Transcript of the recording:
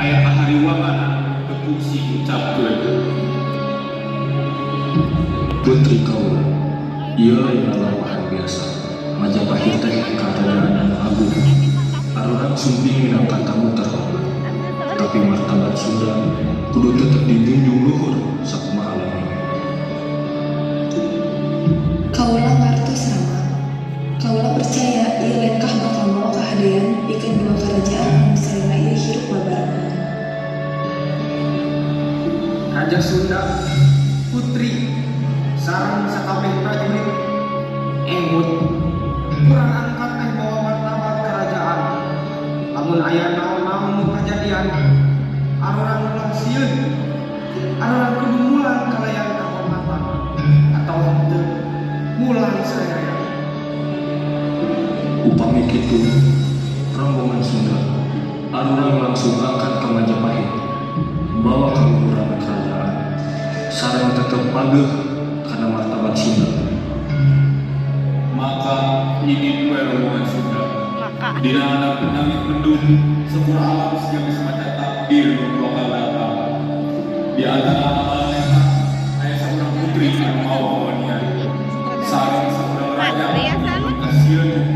Aya kahariwangan anu teu kungsi diucapkeun. Putri kaula, ieu lain lalampahan biasa. Majapahit teh karajaan anu agung. Arurang sumping minangka tamu terhormat. Tapi martabat Sunda kudu tetep dijunjung luhur sakumaha langit. Kaula ngartos, Rama. Kaula percaya ieu lengkah bakal mawa kahadean pikeun dua kerajaan anu salila ieu hirup babarengan. Raja Sunda, Putri, sareng sakabeh prajurit, emut urang angkat teh bawa martabat kerajaan. Lamun aya naon-naon nu kajadian, arurang ulah sieun. Arurang kudu mulang kalayan kahormatan atau henteu mulang sadaya. Upami kitu, rombongan Sunda, arurang langsung angkat ke Majapahit, bawa kaluhuran kerajaan, sareng tetep pageh kana martabat Sunda. Maka indit we rombongan Sunda. Dina handap langit mendung, sepura alam siga geus maca takdir nu bakal datang. Di antara alam eta aya saurang putri anu mawa kawanian. Sareng saurang raja anu kasieun.